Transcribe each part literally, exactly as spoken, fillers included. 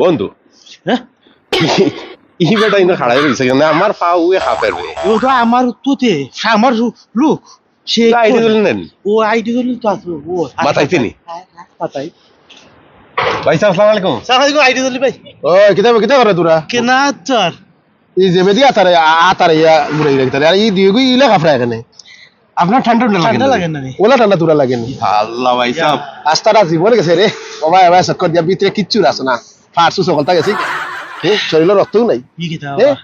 বন্ধু, হ্যাঁ? ই বেটা ইনো খাড়াই রইছে কেনে? আমার পাও উয়ে খাপের বে। ও তো আমার উত্তুতে, আমার রু-, লোক। সে আইডি করে। দিলেন নেন? ও আইডি দিলে তো আছে, ও। মাথায় চিনি। হ্যাঁ, হ্যাঁ, মাথায়। ভাই সাহেব, আসসালামু আলাইকুম। সালাম আলাইকুম, আইডি দিলি ভাই। ও, কিতা, কিতা করে তোরা? কেনা তোর? এই যে বেদি আতারে, আ-, আতারে ইয়া ঘুরে গেলে কিতা? আর এই দুই গুই ইলা কাপড়া এখানে। আপনার ঠান্ডা ঠান্ডা লাগে ঠান্ডা না? লাগে না রে। ওলা ঠান্ডা তোরা লাগে নি? আল্লাহ ভাই সাহেব। আস্তাটা জীবন গেছে রে। ও ভাই, ও ভাই, চক্কর দিয়া ভিতরে কিচ্ছু আছে না। ফাটসু সকলটা গেছি। এ, শরীরে রক্তও নাই। ই কিতা এ? বাবা?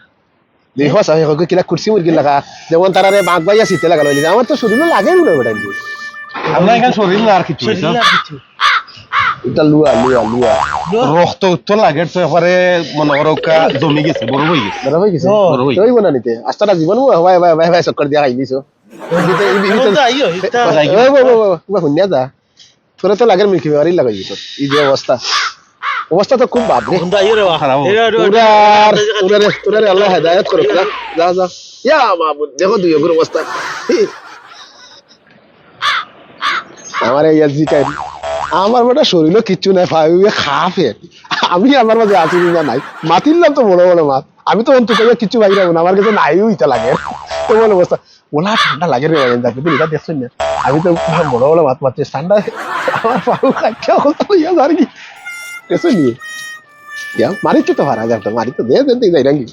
দেখো, সাহেব, কিলা কুরসি মুরগি লাগা। যেমন তারা রে বাঘ ভাই আছে, ইতে লাগা লইলি। আমার তো শরীরে লাগে না বেটা। আপনার এখানে শরীর না আর কিছু, শরীর না আর কিছু। এটা লুয়া, লুয়া, লুয়া। লুয়া? রক্ত উত্তর লাগে তো এবারে মনে করো কা জমি গেছে, বড় হয়ে গেছে। বড় হয়ে গেছে? ও। বড় হয়ে ওই বোনা নিতে। আস্তাটা জীবন ও ভাই, ভাই, ভাই, ভাই, চক্কর দিয়া খাই দিছো। এই যে, এই যে, এই যে, বন্ধু, আইও, এটা ওই, ওই, ওই, ওই, ওই, হুনিয়া যা। তোরা তো লাগের মিল্কি বেমারি লাগাই দিছো। এই যে অবস্থা। অবস্থা তো খুব বাদ রে। বন্ধু, আইও রে বা। খারাপ। এরা, এরা, তোরা আর, এরা, তোরা রে, তোরা রে আল্লাহ হেদায়েত করুক, যা, যা, যা। ইয়া মাবুদ, দেখো দুই অগুর অবস্থা। আমার এই আর জি কাই, আমার বেটা শরীরও কিচ্ছু নাই, ভাই, ওই খাপে। আমি আমার মাঝে আছি কিনা নাই। মাতিলাম তো বড় বড় মাত। আমি তো অন্তত কিচ্ছু ভাই না, আমার কাছে নাই ওইটা লাগে। এমন অবস্থা। ওলা ঠান্ডা লাগে রে ভাই, দেখো, তুমি এটা দেখছো না? আমি তো বড় বড় মাত মারছি, ঠান্ডা আমার পাও কাটছে, অবস্থা হইয়া যার কি। দেখছো নি? ইয়া, মারি তো তো হারা যার তো, মারি তো দে, দে, দে, দে, রাঙ্গি।